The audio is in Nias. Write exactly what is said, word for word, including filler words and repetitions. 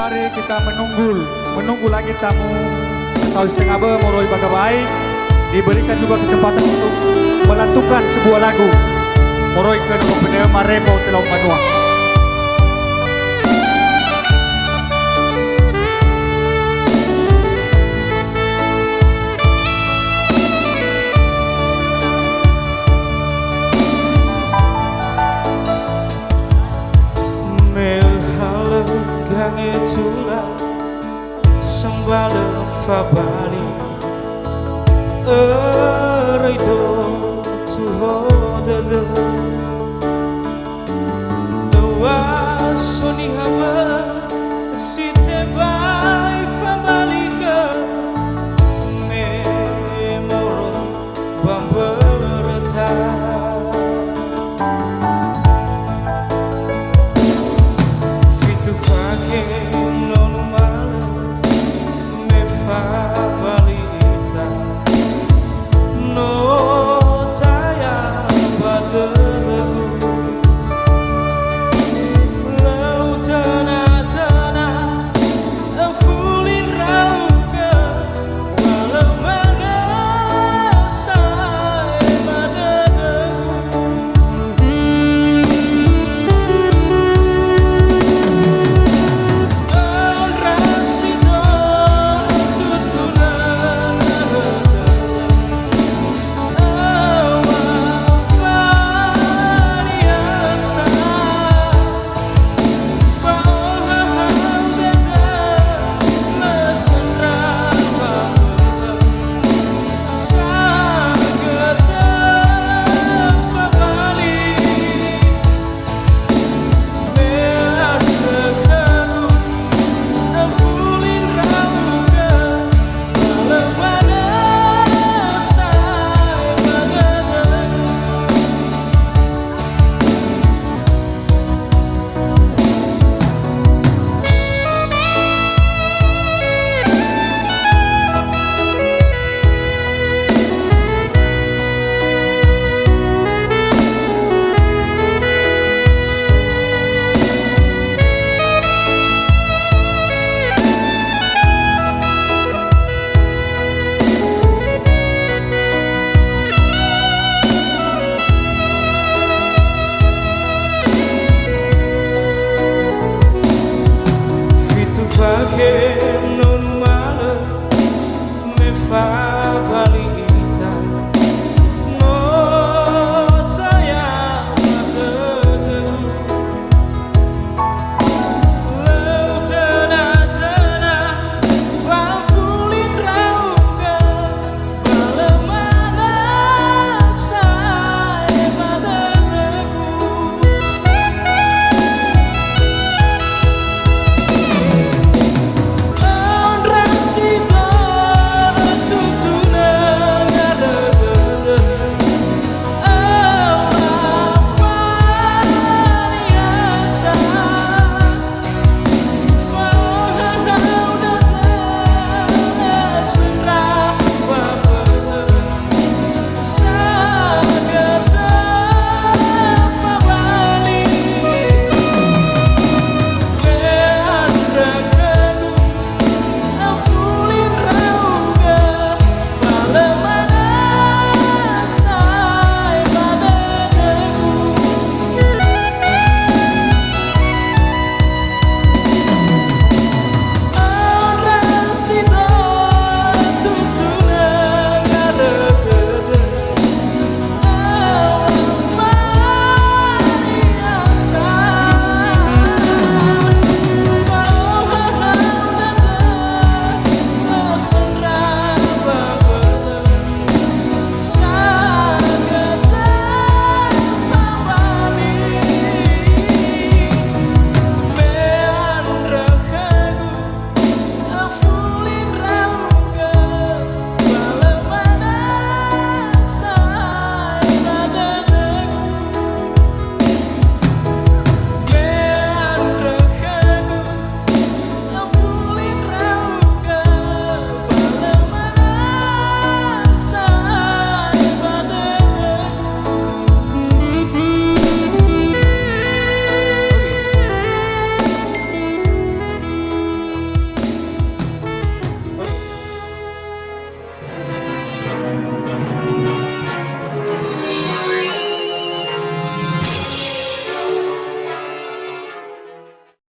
Mari kita menunggu, menunggu lagi tamu tahun setengah be moroi ba Gabai. Diberikan juga kesempatan untuk melantunkan sebuah lagu moroi ke Pene Marebo Telau Banua. Me halö gangetula sambalö fabali, öröi do tuho dödö. Döwa so niha bö si tebai fabali gö me moroi ba mböröta. Fitu fake no numalö me fabali ita, no taya ba dödögu. Lö utöna-töna, öfuli ndra'ugö, Fitu fake no numalö me fa